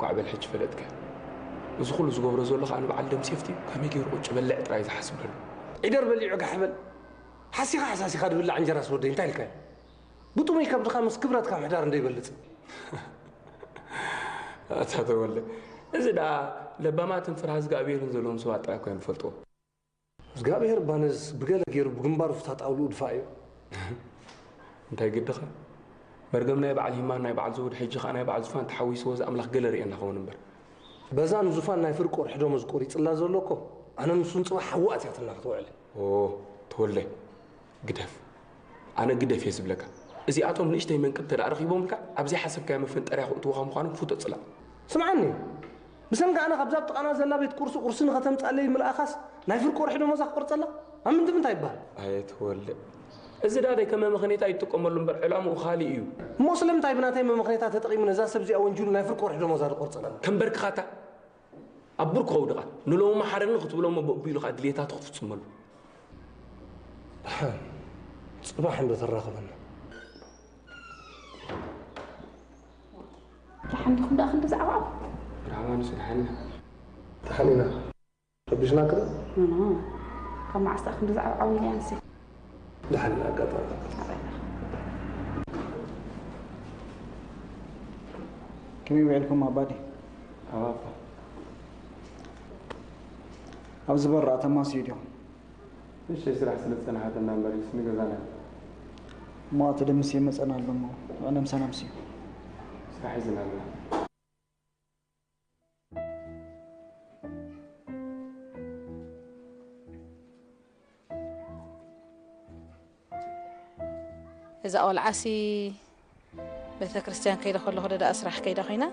ኳዕ በል ሕጂ ፈለጥካ። እዚ ኩሉ ዝገብሮ ዘሎ ከኣ ንበዓል ደም ሴፍቲ ከመይ ገይሩ ቁጭ በልዕ ጥራይ ዝሓስብ ዘሎ። ዒደር በሊዑ ጋሕ በል። ሓሲኻ ሓሳሲኻ ድብላዕ እንጀራስ ወደይ እንታይ ኢልካዮ? ብጥሙይ ከብድኻ ምስ ክብረትካ ምሕዳር እንዶ ይበልጽ። ኣታ ተወልደ፣ እዚ ደኣ ለባማትን ፍርሃ እግዚኣብሔርን ዘለዎም ሰባት ጥራይ እኮ እዮም ዝፈልጥዎ። እግዚኣብሔር እባ ነዚ ብገለ ገይሩ ብግንባሩ ፍታጣውልኡ ድፋእዮ። እንታይ ግድኻ? መርገም ናይ በዓል ሂማን ናይ በዓል ዘውድ ሕጂ ኸኣ ናይ በዓል ዙፋን ተሓዊስዎ እዚ ኣምላኽ ገለ ርእየና ኸውን እምበር። በዛ ንዙፋን ናይ ፍርቂ ወርሒ ደሞዝ ቆሪጽላ ዘሎ እኮ ኣነ ንሱን ጽባሕ ሓዊ ኣትያትና ክትውዕል። ኦ ተወልደ ግደፍ። ኣነ ግደፍ እየ ዝብለካ። እዚኣቶም ንእሽተይ መንቅብ እንተ ደኣ ረኺቦምልካ ኣብ ዘይሓሰብካዮ መፈንጠርያ ክእትዉኻ ምዃኖም ፍቶ ጽላእ። ስምዓኒ፣ ብሰንኪ ኣነ ካብዛ ኣብ ጥቓና ዘላ ቤት ቁርሲ ቁርሲ ንኸተምጻለይ ምልኣኻስ ናይ ፍርቂ ወርሒ ደሞዛ ክቆርጸላ? ኣብ ምንድምንታይ ይበሃል? ኣየ ተወልደ፣ እዚ ዳደይ ከም መመኸኔታ ይጥቀመሉ እምበር ዕላምኡ ካልእ እዩ። እሞ ስለምንታይ ብናተይ መመኸኔታ ተጠቒሙ ነዛ ሰብ እዚኣ ወንጂሉ ናይ ፍርቂ ወርሒ ደሞዛ ዝቆርጸላ? ከንበርክኻታ ኣብ ብርኩ ከውድቓ ንሎሚ መሓረኒ ክትብሎ እሞ ብኡ ኣቢሉ ኸኣ ድልየታቱ ክትፍጽመሉ። ደሓን ጽባሕ እንዶ ተራኸበና። ደሓን ዲኹም ደኣ ክንዲ ዛዕባኹም? መርሓባ ንሱ ደሓን ኢና። ደሓን ኢና። ረቢሽናኪ ዶ? ኖ፣ ኖ። ካብ መዓስ ደኣ ክንዲ ዛዕባ ዓው ኢለ ኣንሲ? ደሓን ኢና ኣጋጣሚ። ከመይ ውዒልኩም ኣባዲ? ኣባባ። ኣብዚ በራ ተማስዩ ድዮም? ንእሽተይ ስራሕ ስለ ዝጸናሓትና እምበር ንገዛና። እሞ ኣቶ ደምስ ይመጸና ኣሎ እሞ፣ ንዕለም ሰላም ስዩ። ስራሕ ሒዝና ኣለና። እዛ ቆልዓሲ ቤተ ክርስቲያን ከይደ ከለኹ ዶ ደኣ ስራሕ ከይዳ ኮይና?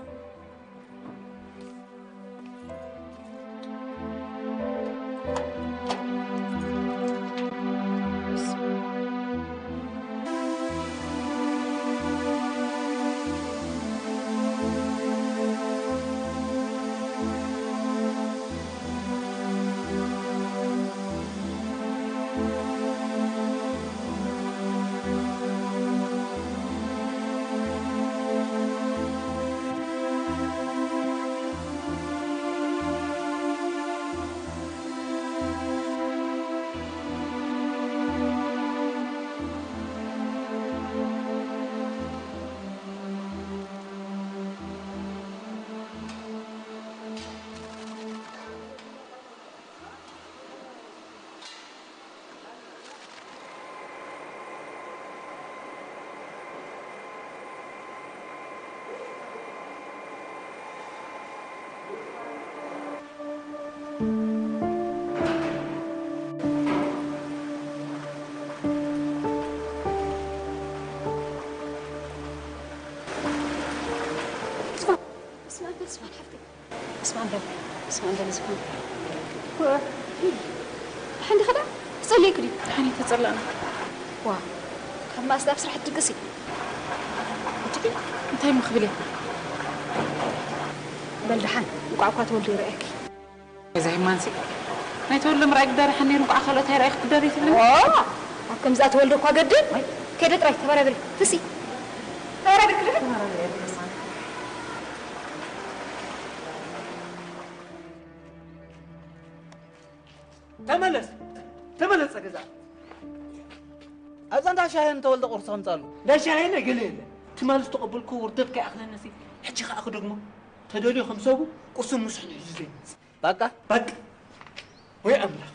ኣስማን በል፣ ኣስማን በል ዝፋን። ደሓን ዲኺ ደኣ? ተጸልየኪ ድዩ? ደሓን እየ፣ ተጸላእና። ዋ፣ ካብ መኣስ ደኣ ኣብ ስራሕ ትድቅሲ? እንታይ እሞ ክብል እየ? በል ደሓን፣ እንቋዕ እኳ ተወልደ ይረኣየኪ። እዛ ሂማንሲ፣ ናይ ተወልደ ምርኣይ ግዳ ደሓን ነይሩ፣ እንቋዕ ካልኦት ኣይረኣይኩ ክትደሪ ትብለኒ? ዋ፣ ኣብ ከምዚኣ ተወልደ እኳ ገድል። ወይ። ከይደ ጥራይ ተበራበሪ፣ ፍሲ። ተበራበሪ፣ ክልተ። ተመለስ፣ ተመለስ ገዛ። ኣብዛ እንዳ ሻሂ ንተወልደ ቁርሲ ከምጻሉ። እንዳ ሻሂ የለ ገለ የለ። ትማሊ ዝተቐበልኩ ውርደት ከይኣኽለኒ ሲ፣ ሕጂ ከኣ ክደግሞ። ተደልዩ ከም ሰቡ ቁርሲ ምስ ሕኑ እዩ ዘይመጽእ። በቃ? በቃ። ወይ ኣምላኽ።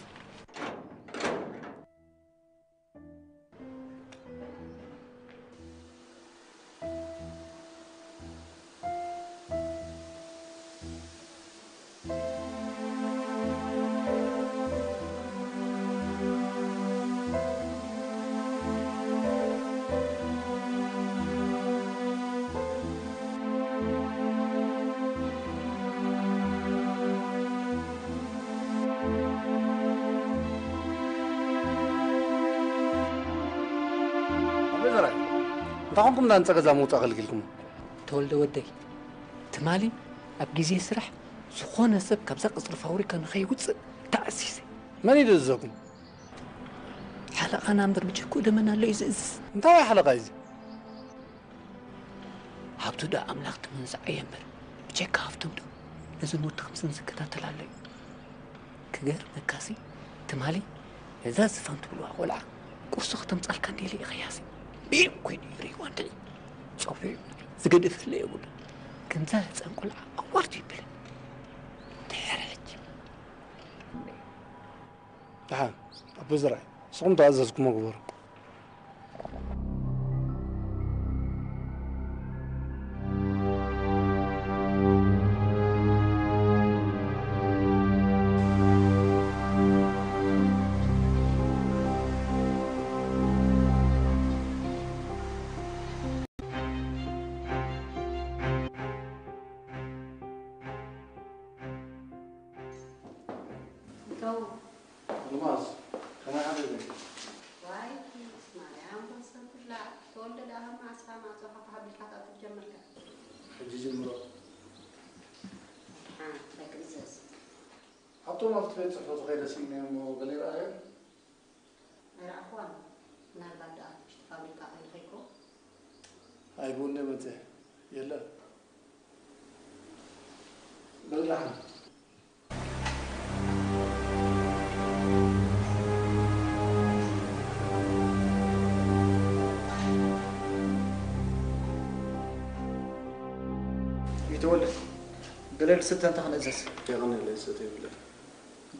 ኣቦይ ዘርኣይ፣ እንታይ ኮንኩም እንዳ ንጸገዛ ምውጻእ ከልኪልኩም? ተወልደ ወደይ፣ ትማሊ ኣብ ግዜ ስራሕ ዝኾነ ሰብ ካብዛ ቅጽሪ ፋብሪካ ንኸይውጽእ ተኣዚዘ። መን እዩ ዘዘኩም? ሓለቓና እምበር ብጀክኡ ደመና ኣሎ እዩ ዝእዝዝ። እንታይ ሓለቓ እዩ እዚ? ሃብቱ ደኣ ኣምላኽ ትመንዝዓዮ እምበር፣ ብጀካ ሃብቶም ዶ ነዞም ወዲ ከምስን ዝከታተል ኣሎ እዩ። ክገርመካሲ፣ ትማሊ ነዛ ዝፋን ትብልዋ ቆልዓ ቁርሲ ክተምጻልካ እንዴለ ኢኸያሲ። ብኢም ኮይኑ ይርእይዋ እንድዒ። ጸዊዑ ዝገደፈለ የብሉን። ከምዛ ህጻን ቆልዓ ኣዋርድ ይብለ። ድሕሪ ሕጂ። ደሓን፣ ኣቦ ዘርኣይ፣ ንስኹም ተኣዘዝኩሞ ግበሩ። ኣልማዝ፣ ከመይ ሓደርኪ? ዋይ፣ ቅድስት ማርያም፣ ወሰን ኩላ፣ ተወልደ ደኣ ካብ መዓስ ኢኻ ማዕጾኻ ክሃብልካ ክትኣቱ ጀመርካ? ሕጂ ጀምሮ። ደሓን፣ ደቂ እዘዝ። ሃብቶም ኣብቲ ቤት ጽሕፈቱ ከይደ ስኢነ እሞ ገለ ይረኣዮ? ኣይረኣኽዋን። ምናልባት ደኣ ውሽጢ ፋብሪካ ከይዱ ከይኮ? ኣይብኡን እየ መጸ። የለን። በል ደሓን። ይተወልድ፣ ገለ ልስተ እንተ ክንእዘዝ። የቐንየለይ፣ ዝሰትዮ የብለይን።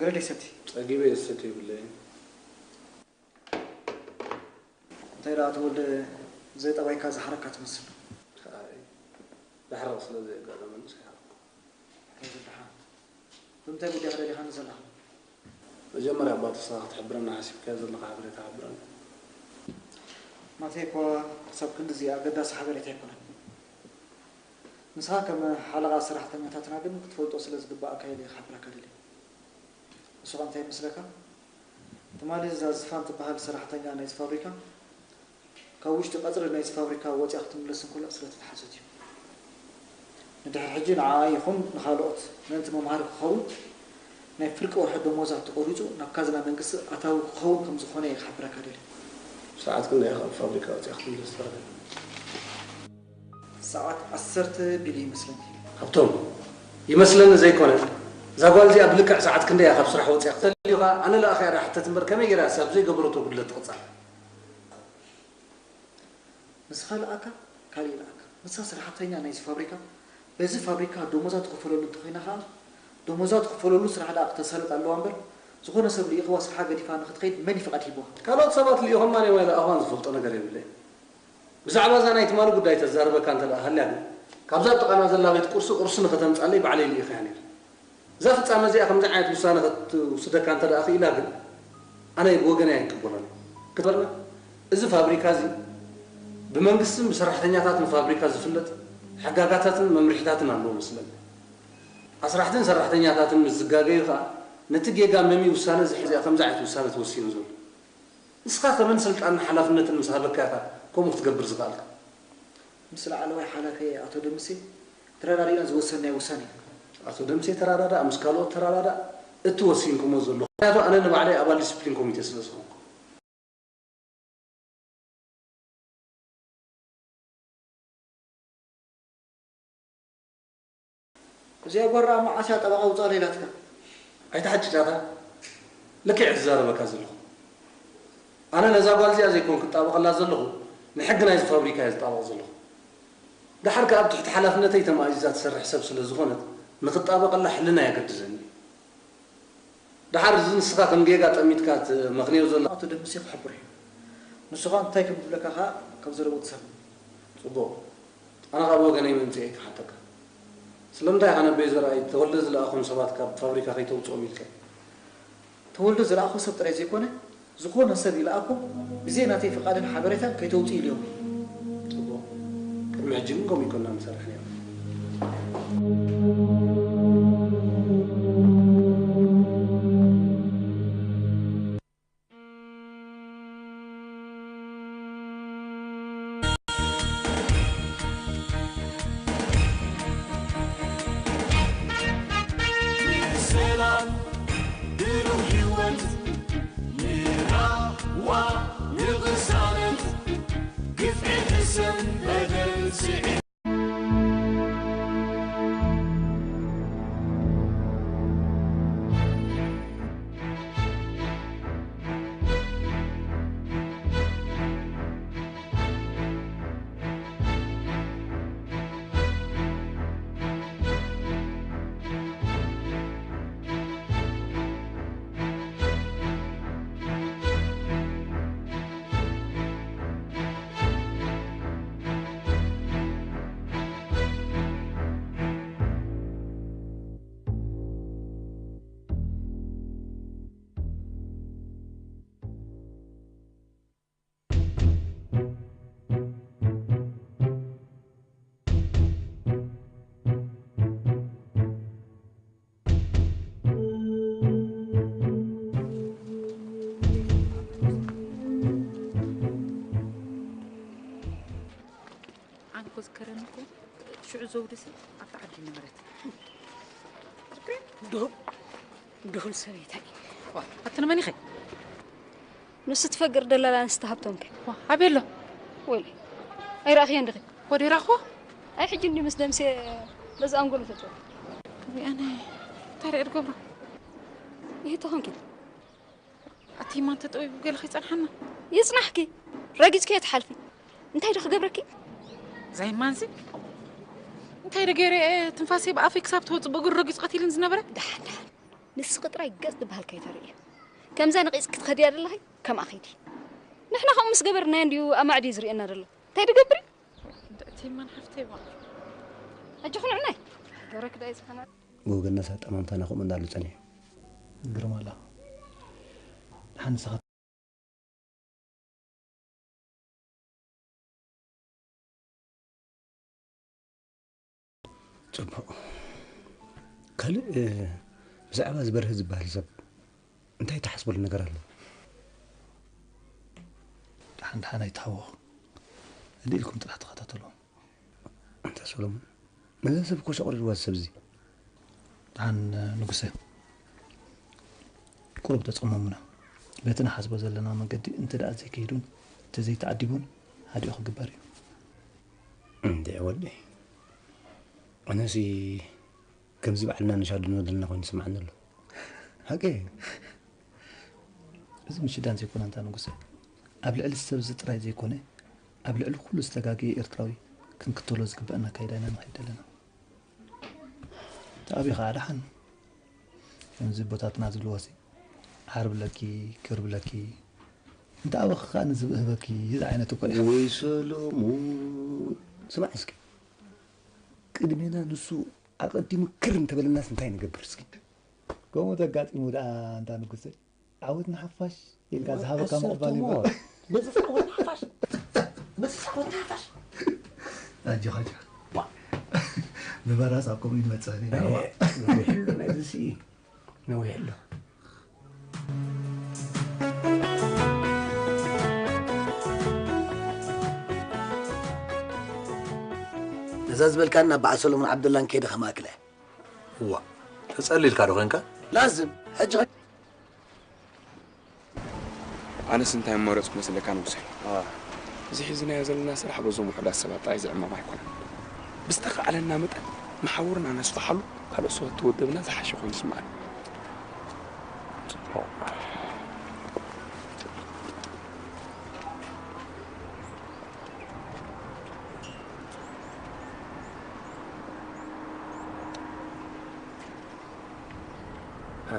ገለ ደይሰቲ። ጸጊበ እየ፣ ዝሰትዮ የብለይን። እንታይ ደኣ ተወልደ፣ ዘይጠባይካ ዝሓረካ ትመስል። ኣይ፣ ዳሕራቕ ስለ ዘየጋጠመኒ ኣይሓረቕኩ። ኣይዞ ደሓን። ብምንታይ ጉዳይ ከ ደሊኻኒ ዘለኻ? መጀመርያ ኣባትስኻ ክትሕብረና ሓሲብካዮ ዘለኻ ሓበሬታ ሓብረኒ። ናተይ እኳ ክሳብ ክንድዚ ኣገዳሲ ሓበሬታ ኣይኮነን። ንስኻ ከም ሓለቓ ሰራሕተኛታትና ግን ክትፈልጦ ስለ ዝግባኣካ ኢለ ክሓብረካ ደልየ። ንሱ ኸኣ እንታይ ይመስለካ? ትማሊ እዛ ዝፋን ትበሃል ሰራሕተኛ ናይዚ ፋብሪካ ካብ ውሽጢ ቀጽሪ ናይዚ ፋብሪካ ወጺኣ ክትምለስ እንከላ ስለ ተታሕዘት እዩ። ንድሕሪ ሕጂ ንዓኣ ይኹን ንኻልኦት ምእንቲ መምሃሪ ክኸውን ናይ ፍርቂ ወርሒ ደሞዛ ተቖሪጹ ናብ ካዝና መንግስቲ ኣታዊ ክኸውን ከም ዝኾነ እየ ክሓብረካ ደልየ። ሰዓት ክንደይ ኢኻ ካብ ፋብሪካ ወጺኣ ክትምለስ ትኽእል? ሰዓት ዓሰርተ ቢሉ ይመስለኒ። ሃብቶም፣ ይመስለኒ ዘይኮነ፣ እዛ ጓል እዚኣ ብልክዕ ሰዓት ክንደይ እያ ካብ ስራሕ ወፂኣ? ተልዩኻ፣ ኣነ ለኣኸያ ዳ ሕተት እምበር ከመይ ገይራ ሰብ ዘይገበረቶ ጉድለት ትቕፃዕ? ንስኻ ለኣካ፣ ካሊእ ለኣካ። ንሳ ሰራሕተኛ ናይዚ ፋብሪካ፣ በዚ ፋብሪካ ደሞዛ ትኽፈለሉ እንተኾይና ኸዓ፣ ደሞዛ ትኽፈለሉ ስራሕ ደኣ ክተሳልጥ ኣለዋ እምበር፣ ዝኾነ ሰብ ልኢኽዋ ስርሓ ገዲፋ ንኽትኸይድ መን እዩ ፍቓድ ሂብዋ? ካልኦት ሰባት ልኢኾማ ድዮም ኣይለኣኽዋን ዝፈልጦ ነገር የብለይን። ብዛዕባ እዛ ናይ ትማሊ ጉዳይ ተዛርበካ እንተ ደኣ ሃልያ ግን፣ ካብዛ ኣብ ጥቓና ዘላ ቤት ቁርሲ ቁርሲ ንኸተምጻለይ ባዕለይ ልኢኸያ ነይረ። እዛ ፍጻመ እዚኣ ከምዚ ዓይነት ውሳነ ከትውስደካ እንተ ደኣ ክኢላ ግን፣ ኣነ ብወገነይ ኣይቅበሎን እየ። ክትበልና፣ እዚ ፋብሪካ እዚ ብመንግስትን ብሰራሕተኛታትን ፋብሪካ ዝፍለጥ ሕጋጋታትን መምርሒታትን ኣለዎ መስለኒ። ኣስራሕትን ሰራሕተኛታትን ምስ ዝጋገዩ ከኣ፣ ነቲ ጌጋ መምዩ ውሳነ ዝሕዝ እያ ከምዚ ዓይነት ውሳነ ተወሲኑ ዘሎ። ንስኻ ከመን ስልጣንን ሓላፍነትን ምስ ሃበካ ኢኻ ከምኡ ክትገብር ዝኸኣልካ? ምስ ላዕለዋይ ሓላፊ ኣቶ ደምሴ ተረዳዲእና ዝወሰንናዮ ውሳነ እዩ። ኣቶ ደምሴ ተረዳዳእ፣ ምስ ካልኦት ተረዳዳእ፣ እቲ ወሲንኩሞ ዘለኹም። ምኽንያቱ ኣነ ንባዕለይ ኣባል ዲስፕሊን ኮሚቴ ስለ ዝኾንኩ። እዚኣ ጓል ረኣ መዓስ እያ ጠበቓ ውፃእ ኢላትካ? ኣይትሓጭጫታ። ልክዕ እየ ዝዛረበካ ዘለኹ። ኣነ ነዛ ጓል እዚኣ ዘይኮንኩ ክጣበቐላ ዘለኹ፣ ንሕጊ ናይዚ ፋብሪካ እየ ዝጣበቕ ዘለኹ። ደሓር ከኣ ኣብ ትሕቲ ሓላፍነተይ ተማእዚዛ ትሰርሕ ሰብ ስለ ዝኾነት፣ ንኽጣበቐላ ሕልና የገድደኒ። ደሓር እዚ ንስኻ ከም ጌጋ ጠሚትካ ትመኽንዮ ዘለኻ። ኣቶ ደምሴ ክሕብሮ እዩ። ንሱ ኸኣ እንታይ ከም ዝብለካ ኸኣ ካብ ዘረብኡ ትሰምዕ። ጽቡቕ። ኣነ ኸኣ ብወገነይ ምእንቲ እየ ክሓተካ። ስለምንታይ ኢኻ ነቦይ ዘርኣይ ተወልደ ዝለኣኾም ሰባት ካብ ፋብሪካ ከይተውጽኦም ኢልካ? ተወልደ ዝለኣኾ ሰብ ጥራይ ዘይኮነ፣ ዝኾነ ሰብ ይልኣኮ ብዘይ ናተይ ፍቓድን ሓበሬታን ከይተውጽኡ ኢለዮም። ጽቡቕ። ቅድሚ ሕጂ ግን ከምኡ ኣይኮንና ንሰርሕ ነይርና። ኣነ እኮ ዝከረኒ እኮ ሽዑ ዘውድሲ ኣብቲ ዓዲ ነበረት። ድሁል፣ ድሁል ሰበይታይ። ዋ፣ ኣቲ ንመን ኢኸ? ንሱ ትፈግር ደላላ ኣንስቲ ሃብቶም ከ? ዋ፣ ኣበይ ኣሎ? ወይለይ፣ ኣይረኣኽዮን ዲኺ? ወደ ራኹ? ኣይ፣ ሕጂ እንዲ ምስ ደምሴ በዚ ኣንጎሎ ተጠው። ወይ ኣነ፣ እንታይ ርኤ ድገብሮ? ይህ ተኾንኪ? ኣቲ ማን ተጠዊቡ ገለ ከይጸንሓና? ይጽናሕኪ፣ ረጊጽኪ እየ ትሓልፊ። እንታይ ዶ ክገብረኪ? ዛይ ማንዚ? እንታይ ዶ ገይረ እየ ትንፋሰይ ብኣፈይ ክሳብ ትወጽእ ብእግሩ ረጊጹ ቀቲልን ዝነበረ? ደሓን፣ ደሓን። ንስኺ ጥራይ ገጽ ዝበሃል ከይተርእየ። ከምዛ ነቒጽኪ ትኸድያ ዘለኺ፣ ከምኣ ኺዲ። ንሕና ከምኡ ምስ ገበርናዮ እንድዩ ኣማዕድዩ ዝርእየና ዘሎ። እንታይ ድገብር እዩ? እቲ ማን ሓፍተይ ዋ። ሕጂ ኹን ዕናይ። ገረክ ዳይ ዝኸና። ብወገንናስ ኣጠማምታና ከምኡ እንዳሉ ጸኒሑ። ግርም ኣላ። ደሓን ንስኻ ጽቡቕ። ካልእ፣ እ፣ ብዛዕባ እዚ በርሀ ዝበሃል ሰብ እንታይ ትሓስበሉ ነገር ኣሎ? ደሓን ደሓን ኣይትሃወኹ። ህድእ ኢልኩም ጥራሕ ተኸታተልዎ። ኣንታ ሰሎሞን፣ ነዛ ሰብ እኮ ሸቑሪርዋ እዚ ሰብ እዚ። ደሓን ንጉሰ፣ ቁሩብ ተጸመሙና። በቲ ንሓስቦ ዘለና መገዲ እንተ ደኣ ዘይከይዱን እንተ ዘይተዓዲቡን ሃዲኡ ክግበር እዩ። እንድዒ ወደይ፣ ኣነሲ ከምዚ ባዕልና ንሻድኖ ዘለና ኮይኑ ይስምዓኒ ኣሎ። ሓቂ። እዚ ምሽዳን ዘይኮነ ኣንታ ንጉሰ፣ ኣብ ልዕሊ ሰብ እዚ ጥራይ ዘይኮነ፣ ኣብ ልዕሊ ኩሉ ዝተጋግየ ኤርትራዊ ክንክተሎ ዝግበአና ኣካይዳ ኢና ንኸይድ ዘለና። ተኣቢኻ ደሓን። ከምዚ ኣቦታትና ዝብልዎሲ፣ ዓርቢ ለኪ፣ ክርቢ ለኪ፣ እንተ ኣበኺ ከኣ ንዝብኢ ህበኪ ዝዓይነት እኮ እዩ። ወይ ሰሎሙን፣ ስማዕ እስኪ። ቅድሜና ንሱ ኣቐዲሙ ክር እንተበለናስ እንታይ ንገብር እስኪ? ከምኡ ተጋጢሙ ደኣ ኣንታ ንጉሰይ፣ ዓወት ንሓፋሽ ኢልካ ዝሃበካ ምቕባል ይበል። መጽስ ዓወት ንሓፋሽ። መጽስ ዓወት ንሓፋሽ። ኣጆኻ፣ ኣጆኻ። ባ። ብበራስ ኣብ ከምኡ ይመጽእን እዩ። ነዊሕ ኣሎ፣ ናይዚ ሲ ነዊሕ ኣሎ። ነዛ ዝበልካና በዓል ሰሎሞን ዓብደላን ከይደ ከማእክለ። እዋ፣ ተጸሊልካ ዶ ኾንካ? ላዝም፣ ሕጂ ኸ-? ኣነስ እንታይ መረጽኩ መስለካ ንጉሰይ? አ። እዚ ሒዝናዮ ዘለና ስራሕ በዞም ውሑዳት ሰባት ጥራይ ዝዕመም ኣይኮነን። ብዝተኻእለና መጠን ንሓውርና ነስፍሓሉ፣ ካልኦት ሰባት ተወደብና ዝሓሸ ኮይኑ ይስምዓኒ። ጽቡቕ። እ፣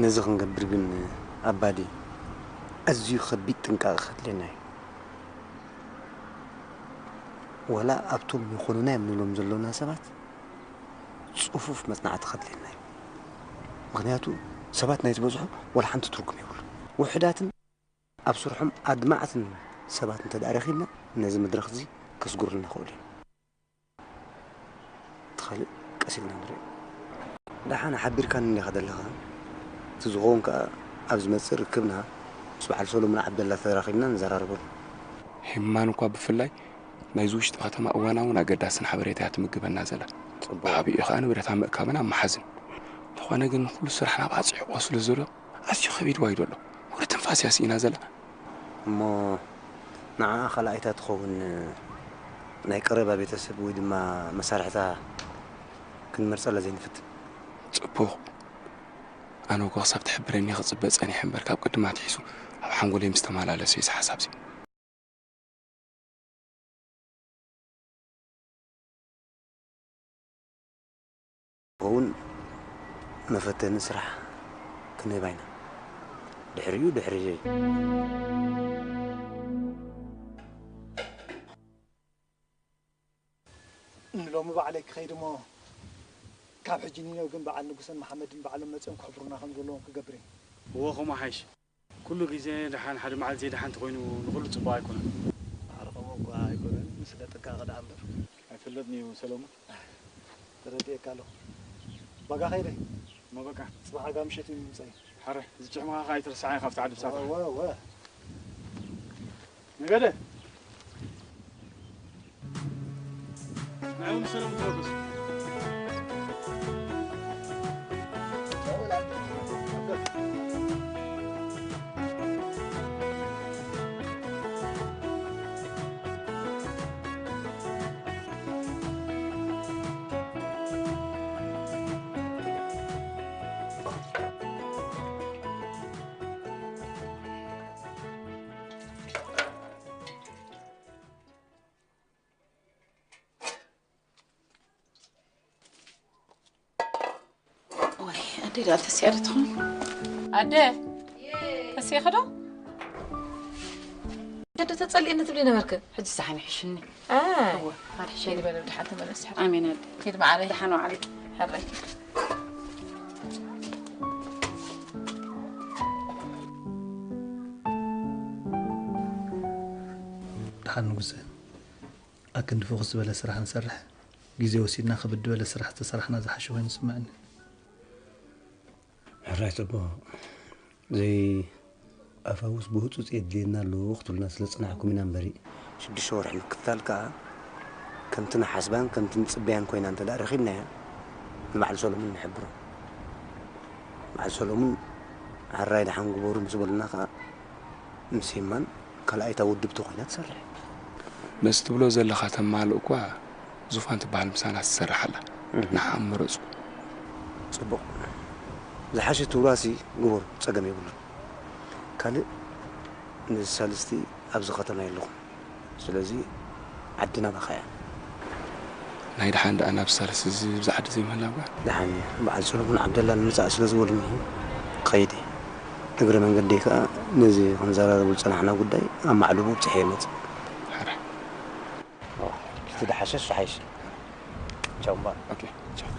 ነዚ ክንገብር ግን ኣባዲ ኣዝዩ ከቢድ ጥንቃቐ ከድልየና እዩ። ዋላ ኣብቶም ይኾኑና እዮም ንብሎም ዘሎና ሰባት ጽፉፍ መጽናዕቲ ከድልየና እዩ። ምኽንያቱ ሰባት ናይ ዝበዝሑ ዋላ ሓንቲ ትርጉም የብሉ። ውሑዳትን ኣብ ስርሖም ኣድማዕትን ሰባት እንተ ደኣ ረኺብና፣ ነዚ መድረኽ እዚ ከስጉሩልና ይኽእሉ እዮም። እቲ ካልእ ቀስ ኢልና ንሪኦ። ደሓን ሓቢርካኒ እንዲኻ ዘለኻ። እቲ ዝኸውን ከኣ ኣብ ዝመጽእ ርክብና ምስ በዓል ሰሎሙን ዓብደላ ተራኺብና ንዘራረበሉ። ሄማን እኳ ብፍላይ ናይዚ ውሽጢ ከተማ እዋናውን ኣገዳስን ሓበሬታ እያ ትምግበና ዘላ። ጽቡቕ። ብዓቢኡ ከኣ ንብረት ኣብ ምእካብን ኣብ ምሓዝን። እንተኾነ ግን ኩሉ ስራሕና ኣብ ዓጺሕዎ ስለ ዘሎ ኣዝዩ ከቢድ ዋይዶ ኣሎ። ወረ ትንፋስ እያ ስኢና ዘላ። እሞ ንዓኣ ካልኣይታ ትኸውን ናይ ቀረባ ቤተሰብ ወይ ድማ መሳርሕታ ክንመርጸላ ዘይንፍትን። ጽቡቕ። ኣነ እኮ ክሳብ ትሕብረኒ ክጽበ ጸኒሐ እምበር፣ ካብ ቅድማ ኣትሒዙ ኣብ ሓንጎለይ ምስ ተመላለሰ እዩ እዚ ሓሳብዚ። እውን መፈተኒ ስራሕ ክንህባ ኢና። ድሕሪኡ ድሕሪ ንሎሚ ባዕለይ ክኸይድ እሞ፣ ካብ ሕጂ ኒነው ግን በዓል ንጉሰን መሓመድን ባዕሎም መጺኦም ክሕብሩና ከም ዘለዎም ክገብር እየ። እወ፣ ከምኡ ሓይሽ። ኩሉ ግዜ ደሓን፣ ሓደ መዓልቲ ዘይደሓን እንተኾይኑ ንኹሉ ጽቡቕ ኣይኮነን። ኣርቐሞ እኳ ኣይኮነን፣ ስለ ጥንቃቐ ደኣ እምበር። ኣይፈለጥን እዩ ሰለሙን። ተረዲኤካ ኣለኹ። ባጋ ኸይደ። እሞ በቃ። ጽባሕ ኣጋ ምሸት እዩ ምምጻእ እዩ። ሓረ፣ እዚ ጭሕምኻ ኸኣ ኣይትርስዓዮ ካብቲ ዓዲ ብሳታ። እወ፣ እወ። ነገደ። ንዕኡ ንሰለሙን ተወከሱ። ወይ ኣደይ ደኣ ተሲኣ ዶ ትኸውን? ኣደ፣ ተሲእኺ ዶ? ኣደ ተጸሊእኒ ትብሊ ነበርክ። ሕጂ ሳሕኒ ሕሽኒ። ኣይ። እወ፣ ኣደ ሕሸኒ። ኪዲ በለ ብድሓን ተመለስ። ኣሜን ኣደ። ኪድ መዓረይ። ደሓን ዋዕሊ። ሕራይ። ደሓን ንጉሰ። ኣክንዲ ፍኹስ ዝበለ ስራሕ ንሰርሕ። ግዜ ወሲድና ክብድ ዝበለ ስራሕ ዝተሰራሕና ዝሓሸ ኮይኑ ዝስምዐኒ። ሕራይ ጽቡቕ። ዘይኣፋውስ ብህጹጽ የድልየና ኣሎ ክትብሉና ስለ ዝጸናሕኩም ኢና እምበሪ። ሽዱሽተ ወርሒ ምክትታል ከኣ ከምቲ ንሓስባን ከምቲ ንጽበያን ኮይና እንተ ደኣ ረኺብናያ፣ ንበዓል ሰሎሙን ንሕብሮ። በዓል ሰሎሙን ሕራይ ደሓን ግበሩ ምስ በሉና ከኣ፣ ምስ የማን ካልኣይታ ውድብቲ ኮይና ትሰርሕ። ነዚ ትብሎ ዘለኻ ተማልእ እኳ ዙፋን ትበሃል ምሳና ትሰርሕ ኣላ። እህ። ንዓኣ ምረጹ። ጽቡቕ። ዝሓሸ ትብሎሲ ግበሩ፣ ጸገም የብሉን። ካልእ ነዚ ሳልስቲ ኣብዚ ከተማ የለኹን። ስለዚ ዓዲ ናባኻ እያ። ናይ ደሓን ደኣ ናብ ሳልስቲ እዚ ኣብዚ ዓዲ ዘይምህላውካ? ደሓን እየ። በዓል ሰሎሙን ዓብደላ ንምጻእ ስለ ዝበሉኒ ከይድ እየ። እግረ መንገደይ ከኣ ነዚ ክንዘራረቡ ዝጸናሕና ጉዳይ ኣብ ማዕልቡ ኣብጺሐ እመጽእ። ሕራይ። እቲ ደሓሸ እሱ ሓይሽ። ቻው እምበኣር። ኦኬ፣ ቻው።